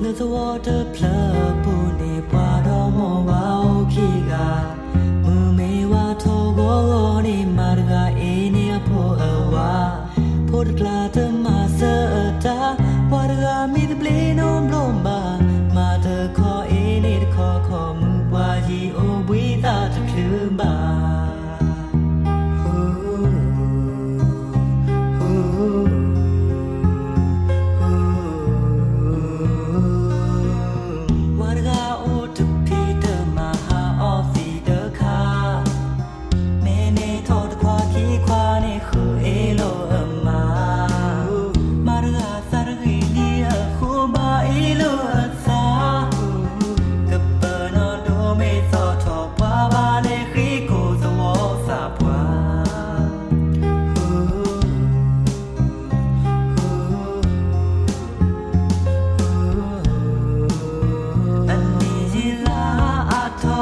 လၢသဝီတဖျၢၣ်ပူၤန့ၣ် ပှၤဒီမါဝၤအိၣ်ခံဂၤ, မုၢ်မ့ၢ်ဝါထီၣ်ဂီၤဂီၤန့ၣ် မါတဂၤအ့ၣ်န့ၢ်အဖိအဝၤ, ဖိတကျါတမၤစၢၤအတၢ်, ပှၤတဂၤမံသဘျ့နီတဘျီဘၣ်, မါတခီအ့ၣ်န့ၢ်တခီခီ, မုၢ်ပှၢ်ယံၤအိၣ်ဘှံးသးတချုးဘၣ်. ဝၤတဂၤအိၣ်တဖံးတမၤဟးအီၣ်သံးတခါ, မ့ၢ်န့ၢ်ထီၣ်တခွးခံခွးန့ၣ် ဃုအ့ၣ်လိာ်အမါ, မါတဂၤသးတဂ့ၤလံအဃိ ဘၣ်အ့ၣ်လိာ်အသး, ကပၢၤနီၣ်ဒိၣ်မ့ၢ်သီၣ်ထီၣ်ပှၤဘၣ်လဲၤဃ့ကိၢ်သဝီသးပှၢ်. အနံၣ်ယံာ်လါအါထီၣ်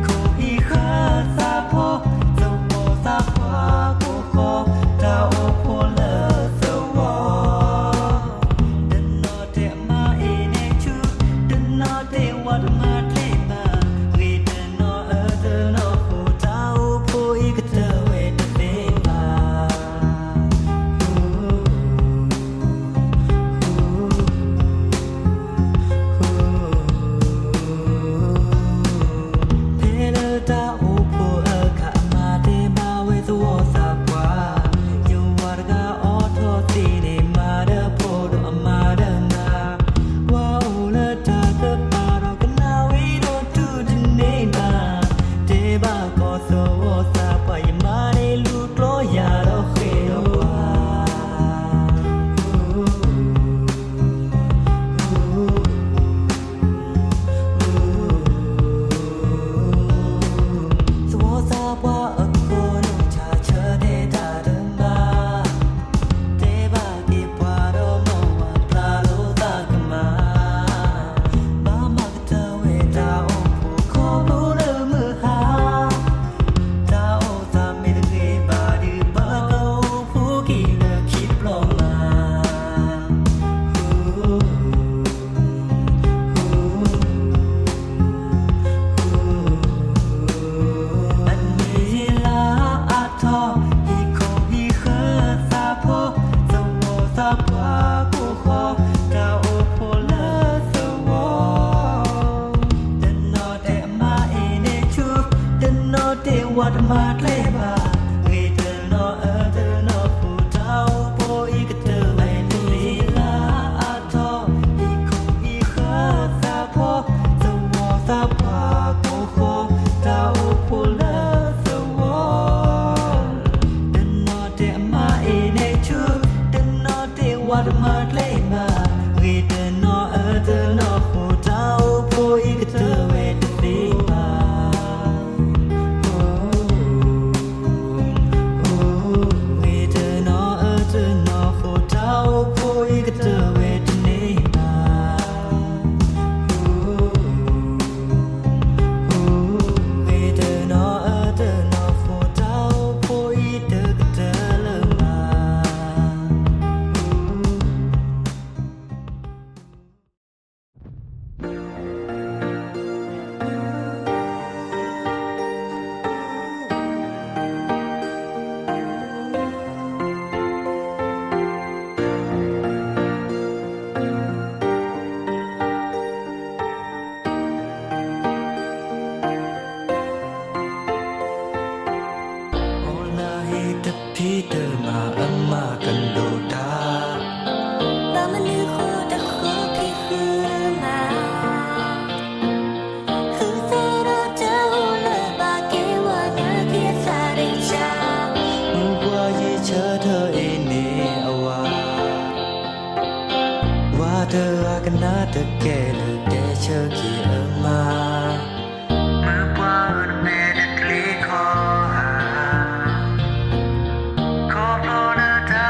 ဟံၣ်ခိၣ်ဟံၣ်ဃၢၤသးဖှီၣ်, သဝီသးပှၢ်ကိးဃီ, တၢ်အိၣ်ဖှိၣ်လၢသဝီ, တနီၤတဲမါအ့ၣ်န့ၢ်ဆူၣ်, တနီၤတဲဝၤတမၤကျဲဘၣ်, ဂ့ၤတနီၤအၢတနီၤဃိ တၢ်အိၣ်ဖှိၣ်အံၤကတၢၢ်ဝဲတသ့ဘၣ်. ဖဲလၢတၢ်အိၣ်ဖှိၣ်အခါ အမါတဲဘၣ်ဝဲသဝီသးပှၢ်, ယဝၤတဂၤအိးထီၣ်သံးန့ၣ် မါဒီးဖိဒီးအမါဒီးနၤ, ဝၤအိၣ်လၢတၢ်ကပၤဒီး ကနၣ်ဝံၤဒီးတူၢ်တန့ၢ်ဘၣ်, တဲဘၣ်ကီၢ်သဝီသးပှၢ် ယမါန့ၣ်လူၤကျီယၤဒီးဃ့ဒီးဝၤ. သဝီသးပှၢ်အခိၣ်နူာ် ဆၣ်ဆၢတဲတၢ်တမၤ, တဲဘၣ်က့ၤပှၤဒီးမါဝၤ ပျၢ်လိာ်သးကမၣ်, ဘၣ်မၤကတၢၢ်ဝဲတၢ်အိၣ်ဖှိၣ်ခီဖျိလၢမုၢ်ဟါ, တၢ်အိၣ်သးမ့ၢ်တဂ့ၤဘၣ်ဒီး ဘၣ်ကအိၣ်ဖှိၣ်က့ၤလၢခံတဘျီလၢ်. အနံၣ်ယံာ်လါအါထီၣ် ဟံၣ်ခိၣ်ဟံၣ်ဃၢၤသးဖှီၣ်, သဝီသးပှၢ်ကိးဃီ, တၢ်အိၣ်ဖှိၣ်လၢသဝီ, တနီၤတဲအမါအ့ၣ်န့ၢ်ဆူၣ်, တနီၤတဲဝၤတမၤကျဲဘၣ်, ဂ့ၤတနီၤအၢတနီၤဃိ တၢ်အိၣ်ဖှိၣ်အံၤကတၢၢ်ဝဲတသ့ဘၣ်. အါထီၣ် ဟံၣ်ခိၣ်ဟံၣ်ဃၢၤသးဖှီၣ်, သဝီသးပှၢ်ကိးဃီ, တၢ်အိၣ်ဖှိၣ်လၢသဝီ, တနီၤတဲအမါအ့ၣ်န့ၢ်ဆူၣ်, တနီၤတဲဝၤတမၤကျဲဘၣ်, ဂ့ၤတနီၤအၢတနီၤဃိ တၢ်အိၣ်ဖှိၣ်အံၤကတၢၢ်ဝဲတသ့ဘၣ်. ဂ့ၤတနီၤအၢတနီၤဃိ တၢ်အိၣ်ဖှိၣ်အံၤကတၢၢ်ဝဲတန့ၢ်ဘၣ်. ဂ့ၤတနီၤအၢတနီၤဃိ တၢ်အိၣ်ဖှိၣ်အံၤတကတၢၢ်လၢၤဘၣ်. အိၣ်လၢဟံၣ်တဖံးတမၤ အမါကဒိၣ်တၢ်, ဘၣ်မနုၤဃိတဃုခံဃုမၤ, ဃုသ့ၣ်ဒီးတၢ်အိၣ်လၢဘၣ်က့ၤဝဲနာ်က့ၤအသးဒ့ၣ်ဆၣ်, မုၢ်ပှၢ်ယံၤဆၢထၢၣ်အ့ၣ်န့ၢ်အဝၤ, ဝၤတဂၤကနၣ်တကဲလၢၤတဲဆၢက့ၤအမါ, မုၢ်ပှၢ်နမဲာ်တကျ့ခီဧါ, ခီဖျိလၢတၢ်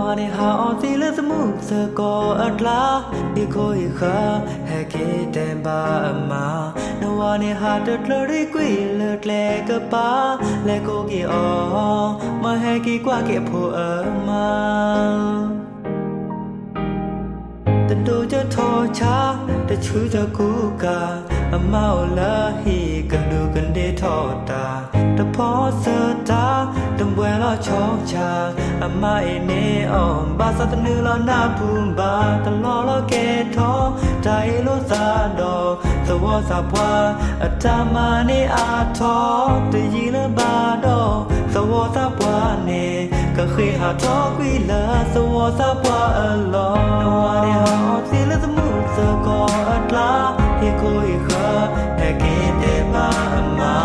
နဝၤန့ၣ်ဟးအီသံလၢသမုၣ်သကိးအကျါ, ဟ့ၣ်ခိၣ်ဟ့ၣ်ဃၢၤ ဟဲက့ၤတဲဘၣ်အမါ, နဝၤန့ၣ်ဟးတကျၢၤရ့ကွံာ်လၢကျဲကပၤ, လဲၤကိးက့ၤအီၤ, မၢဟဲက့ၤကွၢ်က့ၤအဖိအမါ တဒိကထီၣ်ဆါ, တဆူကကူကၤ, အမါအိၣ်လၢဟံၣ်ကဒူးကဒ့ထီၣ်တၢ်, တဖီစၢၤတၢ်, တဘှဲလီၤဆီဆၣ်, အမါအ့ၣ်န့ၢ်အီၤ, ဘၣ်ဆၣ်တနုာ်လီၤနၢ်ပူၤဘၣ်, တလီၤလီၤကဲထီၣ်, တၢ်အ့ၣ်လိာ်သးဒီး, သဝီသးပှၢ်, အတၢ်မၤန့ၢ်အါထီၣ်, တယံာ်လၢၤဘၣ်ဒီး, သဝီသးပှၢ်န့ၣ် ကဃ့ဟးထီၣ်ကွံာ်လၢသဝီသးပှၢ်အလီၢ်, နဝၤန့ၣ်ဟးအီသံလၢသမုၣ်သကိးအကျါ, ဟ့ၣ်ခိၣ်ဟ့ၣ်ဃၢၤ ဟဲက့ၤတဲဘၣ်အမါ,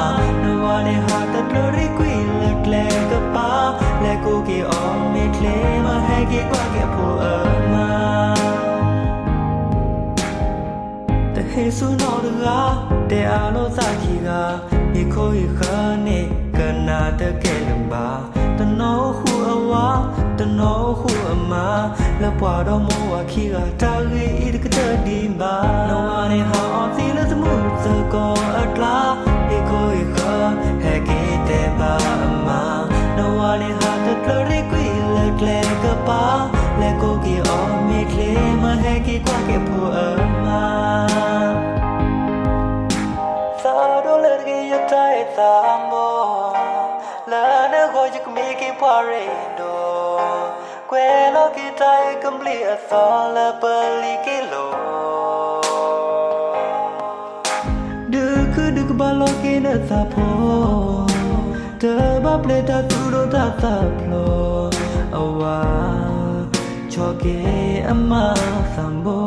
နဝၤန့ၣ်ဟးတကျၢၤရ့ကွံာ်လၢကျဲကပၤ, လဲၤကိးက့ၤအီၤမ့ၢ်ချ့, မၢဟဲက့ၤကွၢ်က့ၤအဖိအမါ တဟ့ၣ်ဆူၣ်နီတဂၤ, တဲအါလိာ်သးခံဂၤ, ဟ့ၣ်ခိၣ်ဟ့ၣ်ဃၢၤန့ၣ် ကနၣ်တကဲလၢၤဘၣ်, တနီၤအိၣ်ဃုာ်အဝၤ, တနီၤအိၣ်ဃုာ်အမါ, လၢပှၤဒီမိၢ်ဝၤခံဂၤ, တၢ်ဂ့ၢ်အံၤတကတၢၢ်ဒံးဘၣ်, နဝၤန့ၣ်ဟးအီသံလၢသမုၣ်သကိးအကျါ, ဟ့ၣ်ခိၣ်ဟ့ၣ်ဃၢၤ ဟဲက့ၤတဲဘၣ်အမါ, နဝၤန့ၣ်ဟးတကျၢၤရ့ကွံာ်လၢကျဲကပၤ, လဲၤကိးက့ၤအီၤမ့ၢ်ချ့, မၢဟဲက့ၤကွၢ်က့ၤအဖိအမါ သးဒိၣ်လၢတဂ့ၤယတၢ်အဲၣ်သးဘီ, လၢနဂီၢ်ယကမ့ၢ်က့ၤပှၤရ့ဒိၣ်, ကွဲးလီၤက့ၤတၢ်အုၣ်ကဘျံးအသီလၢပလံၤက့ၤလိၤ, ဒုးခုဒုးကဘၣ်လီၤက့ၤနသးဖီ, တဘၣ်ပျဲတၢ်သူၣ်ဒိၣ်တၢ်သးဖျိး, အဝၤ ဆီၣ်က့ၤအမါသးဘီ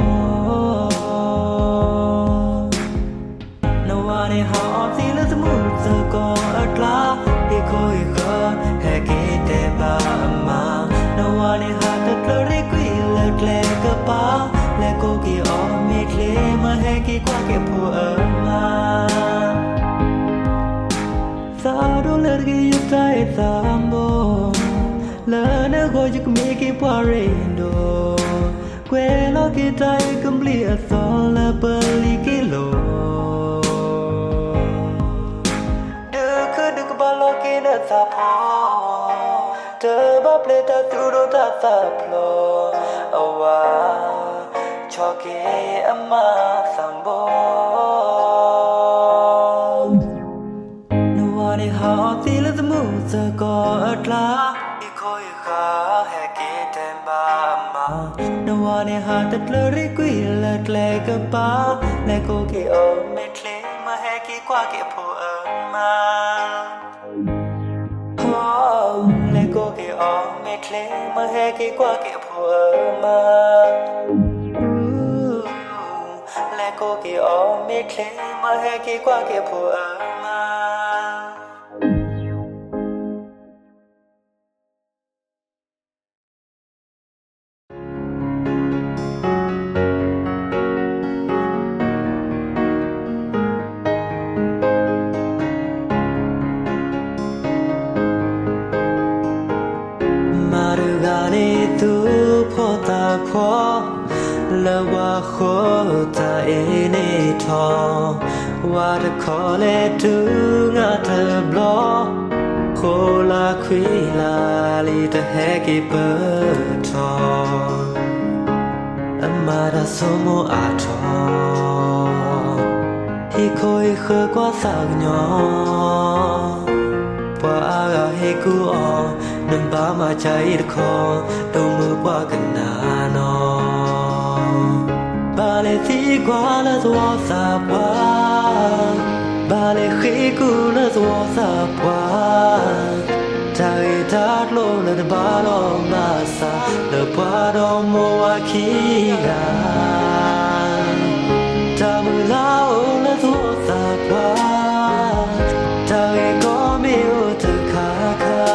နဝၤန့ၣ်ဟးအီသံလၢသမုၣ်သကိးအကျါ, ဟ့ၣ်ခိၣ်ဟ့ၣ်ဃၢၤ ဟဲက့ၤတဲဘၣ်အမါ, နဝၤန့ၣ်ဟးတကျၢၤရ့ကွံာ်လၢကျဲကပၤ, လဲၤကိးက့ၤအီၤမ့ၢ်ချ့, မၢဟဲက့ၤကွၢ်က့ၤအဖိအမါ သးဒိၣ်လၢတဂ့ၤယတၢ်အဲၣ်သးဘီ, လၢနဂီၢ်ယကမ့ၢ်က့ၤပှၤရ့ဒိၣ်, ကွဲးလီၤက့ၤတၢ်အုၣ်ကဘျံးအသီလၢပလံၤက့ၤလိၤ, ဒုးခုဒုးကဘၣ်လီၤက့ၤနသးဖီ, တဘၣ်ပျဲတၢ်သူၣ်ဒိၣ်တၢ်သးဖျိး, အဝၤ ဆီၣ်က့ၤအမါသးဘီ နဝၤန့ၣ်ဟးအီသံလၢသမုၣ်သကိးအကျါ, ဟ့ၣ်ခိၣ်ဟ့ၣ်ဃၢၤ ဟဲက့ၤတဲဘၣ်အမါ, နဝၤန့ၣ်ဟးတကျၢၤရ့ကွံာ်လၢကျဲကပၤ, လဲၤကိးက့ၤအီၤမ့ၢ်ချ့, မၢဟဲက့ၤကွၢ်က့ၤအဖိအမါ လဲၤကိးက့ၤအီၤမ့ၢ်ချ့, မၢဟဲက့ၤကွၢ်က့ၤအဖိအမါ, လဲၤကိးက့ၤအီၤမ့ၢ်ချ့, မၢဟဲက့ၤကွၢ်က့ၤအဖိအမါ မါတဂၤန့ၣ်သူၣ်ဖှီၣ်သးဖှီၣ်, လၢပှၤဃိတၢ်အ့ၣ်န့ၣ်ထီၣ်, ဝၤတခီလဲၤတုၤငါတဘျီ, ဃိလၢခွံလါလံတဟဲက့ၤပၢၢ်ထီၣ် အမၤတၢ်ဆိကမိၣ်အါထီၣ်, ဟ့ၣ်ခိၣ်ဟ့ၣ်ဃၢၤကွၢ်သးကညီၤ, ပှၤအါဂၤဟ့ၣ်ကူၣ်အီၤ, နဘၣ်မၤကၢအံၤတခီ, ဒိၣ်မုၢ်ပှၤကနၣ်နီၤ, ဘၣ်လဲၤသံကွၢ်လၢသဝီသးပှၢ်, ဘၣ်လဲၤဃ့ကူၣ်လၢသဝီသးပှၢ် တၢ်ဂ့ၢ်တၢ်ကျိၤလၢတဘၣ်လီၤဘၣ်စး လၢပှၤဒီမိၢ်ဝၤခံဂၤ, တၢ်မုၢ်လၢ်အိၣ်လၢသဝီသးပှၢ်, တၢ်ဂ့ၢ်ကီမ့ၢ်အိၣ်တခါခါ,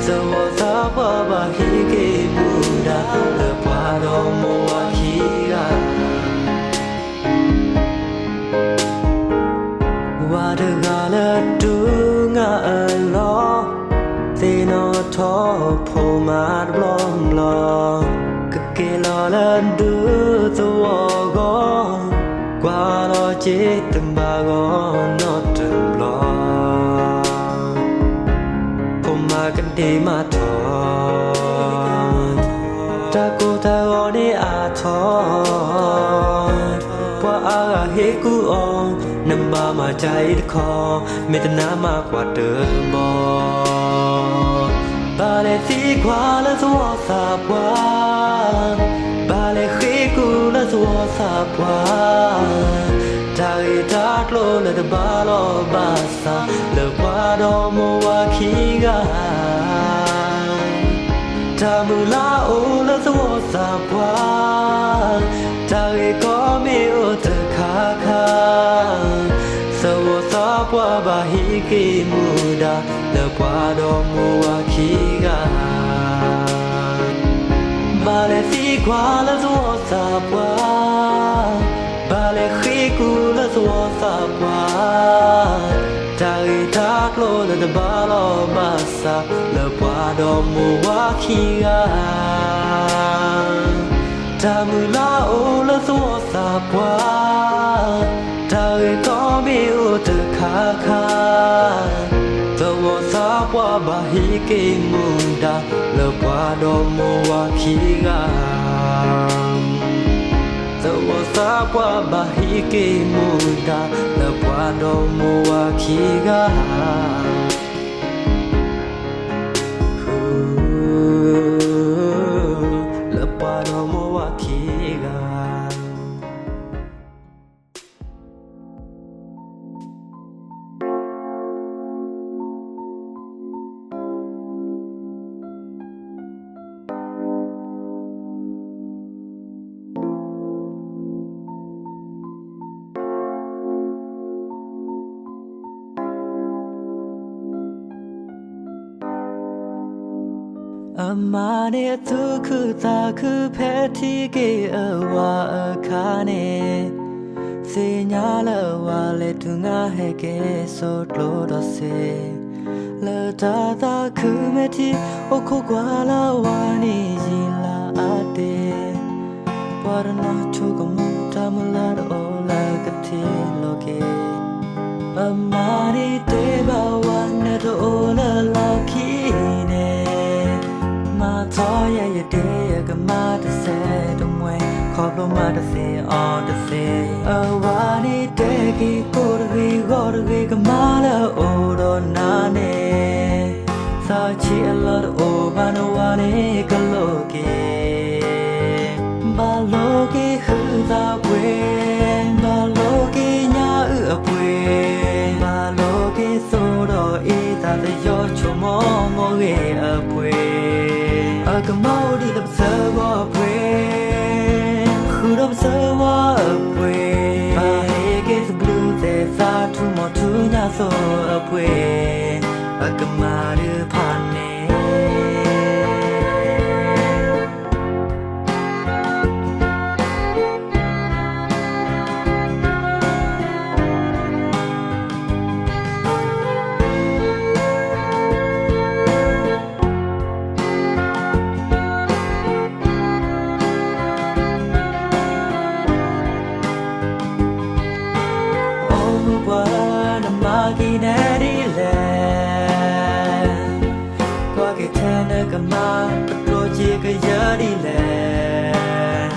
သဝီသးပှၢ်ဘၣ်ဟံးက့ၤမူဒါ လၢပှၤဒီမိၢ်ဝၤခံဂၤ ဝၤတဂၤလၢတူၢ်ငါအလီၢ်, သ့ၣ်နီၣ်ထီၣ်ဖိမါတဘျီ လၢဒူသဝီဂီၢ်, ကွၢ်လီၤစ့တဘၣ်ဂီၤနီတဘျီ, ဖိမါကဒ့မးထီၣ်, တၢ်ကိၢ်တၢ်ဂီၤန့ၣ်အါထီၣ်, ပှၤအါဂၤဟ့ၣ်ကူၣ်အီၤ, နဘၣ်မၤကါအံၤတခီ, မ့ၢ်တနာ်မၤကွၢ်တဘီ ဘၣ်လဲၤသံကွၢ်လၢသဝီသးပှၢ်, ဘၣ်လဲၤဃ့ၢ်ကူၣ်လၢသဝီသးပှၢ်, တၢ်ဂ့ၢ်တၢ်ကျိၤလၢတဘၣ်လီၤဘၣ်စး လၢပှၤဒီမိၢ်ဝၤခံဂၤ တၢ်မုၢ်လၢ်အိၣ်လၢသဝီသးပှၢ်, တၢ်ဂ့ၢ်ကီမ့ၢ်အိၣ်တခါခါ, သဝီသးပှၢ်ဘၣ်ဟ့ၣ်က့ၤမူဒါ လၢပှၤဒီမိၢ်ဝၤခံဂၤ ဘၣ်လဲၤသံကွၢ်လၢသဝီသးပှၢ်, ဘၣ်လဲၤဃ့ၢ်ကူၣ်လၢသဝီသးပှၢ်, တၢ်ဂ့ၢ်တၢ်ကျိၤလၢတဘၣ်လီၤဘၣ်စး လၢပှၤဒီမိၢ်ဝၤခံဂၤ တၢ်မုၢ်လၢ်အိၣ်လၢသဝီသးပှၢ်, တၢ်ဂ့ၢ်ကီမ့ၢ်အိၣ်တခါခါ, သဝီသးပှၢ်ဘၣ်ဟ့ၣ်က့ၤမူဒါ လၢပှၤဒီမိၢ်ဝၤခံဂၤ သဝီသးပှၢ်ဘၣ်ဟ့ၣ်က့ၤမူဒါ လၢပှၤဒီမိၢ်ဝၤခံဂၤ လၢပှၤဒီမိၢ်ဝၤခံဂၤ အမါန့ၣ်အသူၣ်ခုသးခုဖဲထံၣ်က့ၤအဝၤအခါန့ၣ်, သ့ၣ်ညါလၢအဝၤလဲၤတုၤနၤဟဲက့ၤစိးကျိဒီးစ့, လၢတၢ်သးခုမဲာ်ထံ အိၣ်ခိးကွၢ်လၢအဝၤန့ၣ်ယံာ်လၢအါတ့ၢ်, ပှၤတနီၤဆိကမိၣ်တၢ်မုၢ်လၢ်တအိၣ်လၢကထံၣ်လိာ်က့ၤ, အမါန့ၣ်တဲဘၣ်ဝၤ နတအိၣ်လၢလီၢ်ခံန့ၣ်, မၤထီယဲယဒ့ယကမၢ်တစဲးတမှဲၤ, ခီဖျိမၤတသ့အီၤတသ့, အဝၤန့ၣ်တဲက့ၤကိးတဂ့ၤဂီၤတဂ့ၤ ကမၢ်လၢအအိၣ်ဒီးနၤန့ၣ်, သးဆံးအလီၢ်တအိၣ်ဘၣ် နဝၤန့ၣ်ကလိးက့ၤ ဘၣ်လိာ်က့ၤဟုသးပှ့ၤ, ဘၣ်လိာ်က့ၤညၣ်အုၣ်အပှ့ၤ, ဘၣ်လိာ်က့ၤသိဒီးအ့ၣ် သးသယီဆိကမိၣ်မိၢ်ဂ့ၤအပှ့ၤ, အကမၢ်အိၣ်ဒံးလၢပသဝီအပှ့ၤ, ဃုာ်ဒီးပသဝီအပှ့ၤ, ဘၣ်ဟ့ၣ်က့ၤသဘျုးသဲးသးထူၣ်မီၤထူၣ်ညၣ်သိအပှ့ၤ, အကမၢ်တဖၣ်န့ၣ် အိၣ်မုၢ်ပှၢ်နမၤက့ၤနဲဒ်လဲၣ်, ကွၢ်က့ၤထဲနကမၢ် ပကျိၣ်စ့ကယၢဒ်လဲၣ်,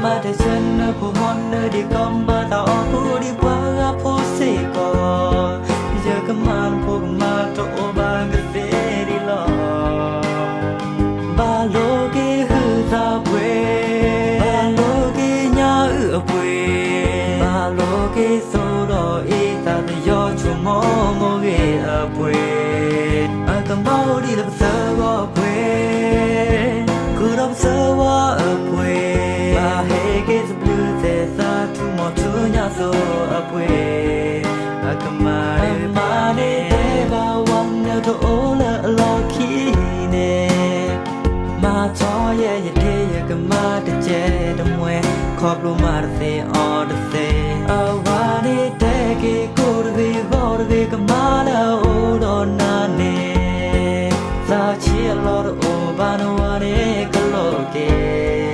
မၤတၢ်ဆၢနဖိမီၤနၢၤဒံးကီး မၤသးအီၣ်ကူဒံးပှၤဂၤဖိစ့ၢ်ကီး, ယကမၢ်နဖိကမၢ်တအိၣ်ဘၣ်ကသ့ဒံးလီၤ. ဘၣ်လိာ်က့ၤဟုသးပှ့ၤ, ဘၣ်လိာ်က့ၤညၣ်အုၣ်အပှ့ၤ, ဘၣ်လိာ်က့ၤသိဒီးအ့ၣ် သးသယီဆိကမိၣ်မိၢ်ဂ့ၤအပှ့ၤ, အကမၢ်အိၣ်ဒံးလၢပသဝီအပှ့ၤ, ဃုာ်ဒီးပသဝီအပှ့ၤ, ဘၣ်ဟ့ၣ်က့ၤသဘျုးသဲးသးထူၣ်မီၤထူၣ်ညၣ်သိအပှ့ၤ, အကမၢ်တဖၣ်န့ၣ် တဲဘၣ်ဝၤ နတအိၣ်လၢအလီၢ်ခံန့ၣ်, မၤထီယဲယဒ့ယကမၢ်တစဲးတမှဲၤ, ခီဖျိမၤတသ့အီၤတသ့, အဝၤန့ၣ်တဲက့ၤကိးတဂ့ၤဂီၤတဂ့ၤ ကမၢ်လၢအအိၣ်ဒီးနၤန့ၣ်, သးဆံးအလီၢ်တအိၣ်ဘၣ် နဝၤန့ၣ်ကလိးက့ၤ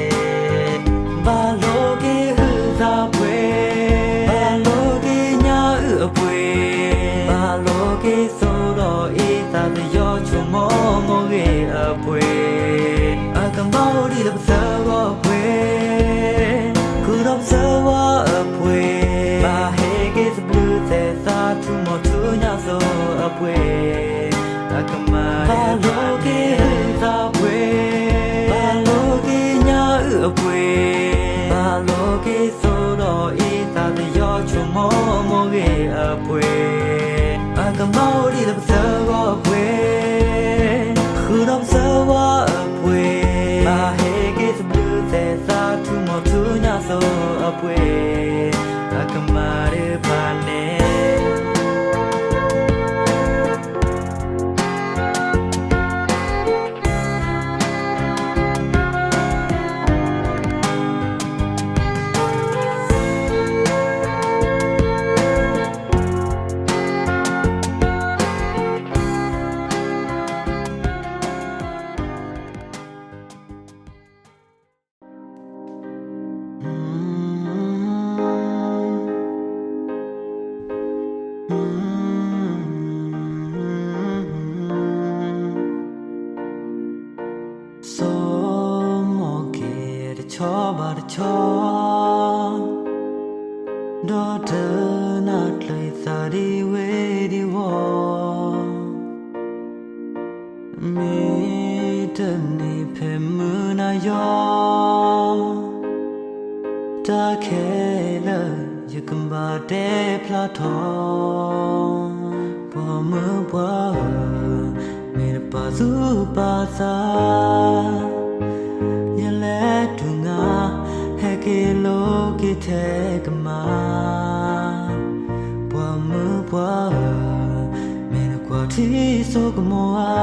မိၢ်ဂ့ၤအပှ့ၤ, အကမၢ်အိၣ်ဒံးလၢပသၢဂီၤအပှ့ၤ, ဃုာ်ဒီးပသၢဂီၤအပှ့ၤ, ဘၣ်ဟ့ၣ်က့ၤသဘျုးသဲးသးထူၣ်မီၤထူၣ်ညၣ်သိအပှ့ၤ, အကမၢ်ဘၣ်လိာ်က့ၤဟုသးပှ့ၤ, ဘၣ်လိာ်က့ၤညၣ်အုၣ်အပှ့ၤ, ဘၣ်လိာ်က့ၤသိဒီးအ့ၣ်သးသယီၤဆိကမိၣ်မိၢ်ဂ့ၤအပှ့ၤ အကမၢ်အိၣ်ဒံးလၢပသၢဂီၤအပှ့ၤ, ဃုာ်ဒီးပသၢဂီၤအပှ့ၤ, ဘၣ်ဟ့ၣ်က့ၤသဘျုးသဲးသးထူၣ်မီၤထူၣ်ညၣ်သိအပှ့ၤ, အကမၢ်ဒုးပာ်န့ၣ် ဆိကမိၣ်က့ၤတဆီဘၣ်တဆီ, ဒီးတနၢ်ကျၢၤယသးဒ်ဝဲဒ်ဝီၤ မ့ၢ်တန့ၢ်ဖဲမုၢ်နၤယီၤ, တၢ်ခဲလၢာ်ယကဘၣ်တဲဖျါထီၣ်, ပှၤမုၢ်ပှၤဧၢ, မ့ၢ်တပာ်သူၣ်ပာ်သး, ယလဲၤတူၢ်ငါ, ဟဲက့ၤလိာ်က့ၤထဲကမၣ် ပှၤမုၢ်ပှၤဧၢ, မ့ၢ်နကွၢ်ထံဆိကမိၣ်ဧါ,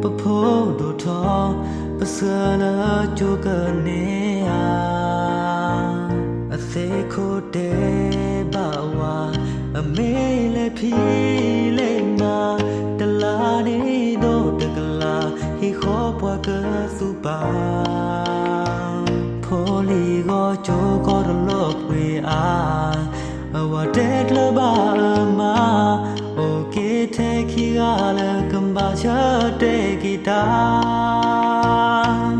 ပဖိဒိၣ်ထီၣ်, ပဆှၢလၢကၠိကန့ၢ်ဧါ, အသ့ၣ်ခိၣ်တဲဘၣ်ဝၤ, အမ့ၢ်လဲၤဖံးလဲၤမၤ, တလါန့ၣ်ဒီးတကလး, ဟံၣ်ဃီပှၤကသူၣ်ပာ် ဖိလံၤဂီၤကၠိကီၢ်တလီၤပှ့ၤအါ, အဝၤတဲကျၢၤဘၣ်အမါ, အိၣ်က့ၤထဲခံဂၤလၢကဘၣ်ဆၢတဲာ်က့ၤတၢ်,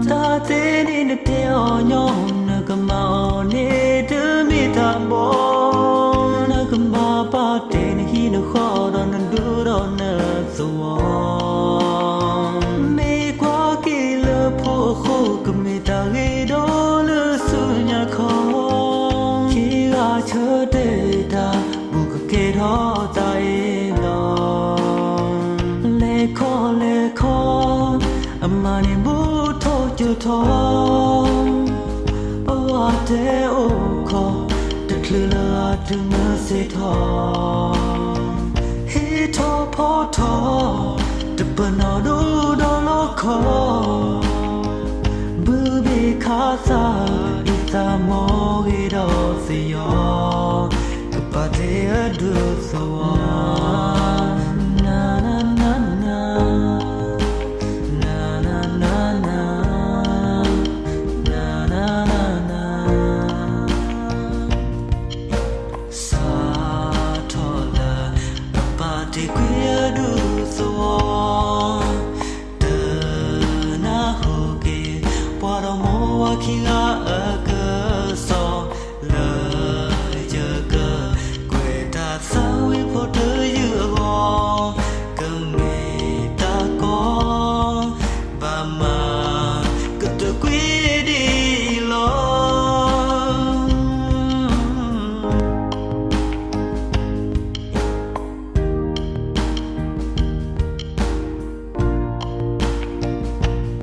တၢ်သ့န့ၣ်နတဲအီၤညီ, နကမၤအီၤန့ၣ်တမ့ၢ်တၢ်ဘီ, နကမၤပာ်တ့ၢ်နဟံၣ်နဃီဒီးနဒူဒီးနသဝီ မ့ၢ်ကွၢ်က့ၤလၢဖိအဃိ ကမ့ၢ်တၢ်ဂ့ၤဒီးလၢဆူညါခီ, ခံဂၤဆၢတဲာ်တၢ် ဘူးကကဲထီၣ်တၢ်အ့ၣ်လီၤ, လဲၤခီလဲၤခီ, အမါန့ၣ်ဘူးထီၣ်ကၠိထီၣ် အဝၤတဲအိၣ်ခီ, တချုးလၢအတုၤမုၢ်ဆ့ၣ်ထီၣ်, ဟ့ၣ်ထီၣ်ဖီထီၣ်, တပနီၣ်ဒိဒီးလီခီ, ဘုဘ့ၣ်ခါသၣ်, ဒ်သးမိၢ်ဂ့ၤဒီးသယီၤ, ကပာ်တ့ၢ်အဒူသဝီ နနနန နနနန နနနန စးထီၣ်လၢအပာ်တ့ၢ်ကွံာ်အဒူသဝီ, တနၢ်ဟူက့ၤ ပှၤဒီမါဝၤခံဂၤအကစီၣ်, လၢယကကွဲးတၢ်သးဝံၣ်ဖိတယုၢ်အဂီၢ်, ကမ့ၢ်တၢ်ကီ ဘၣ်မၤကတၢၢ်ကွံာ်ဒ်အံၤလီၤ.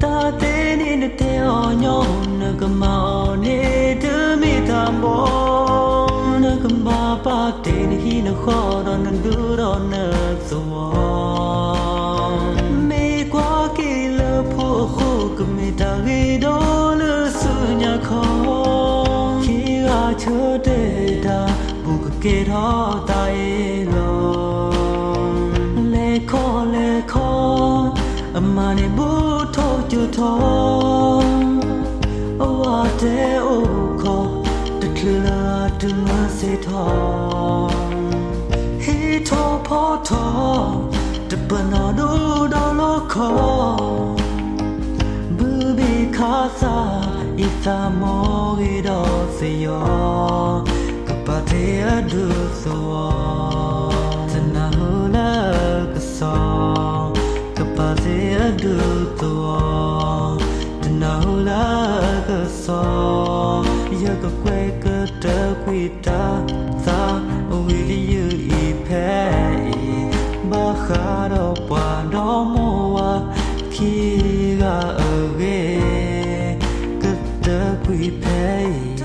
တၢ်သ့န့ၣ်နတဲအီၤညီ, နကမၤအီၤန့ၣ်တမ့ၢ်တၢ်ဘီ, နကမၤပာ်တ့ၢ်နဟံၣ်နဃီဒီးနဒူဒီးနသဝီ မ့ၢ်ကွၢ်က့ၤလၢဖိအဃိ, ကမ့ၢ်တၢ်ဂ့ၤဒီးလၢဆူညါခီ, ခံဂၤဆၢတဲာ်တၢ် ဘူးကကဲထီၣ်တၢ်အ့ၣ်လီၤ. လဲၤခီလဲၤခီ, အမါန့ၣ်ဘူးထီၣ်ကၠိထီၣ်, အဝၤတဲအိၣ်ခီ, တချုးလၢအတုၤမုၢ်ဆ့ၣ်ထီၣ်, ဟ့ၣ်ထီၣ်ဖီထီၣ်, တပနီၣ်ဒိဒီး ဘုဘ့ၣ်ခးသး အံသးမီၢ်ဂ့ၤဒီးသယီၤ, ကပာ်တ့ၢ်အဒူသဝီ, တနၢ်ဟူလၢကစီၣ်, ကပာ်တ့ၢ်အဒူသဝီ, တနၢ်ဟူလၢကစီၣ်, ယကကွဲးကတၢၢ်ကွံာ်တၢ်သး ဝံသယုၢ်အံၤဖဲအံၤ, ဘၣ်ဃးဒီးပှၤဒီမိၢ်ဝၤခံဂၤအဂ့ၢ်, ကတၢၢ်ကွံာ်ဖဲအံၤ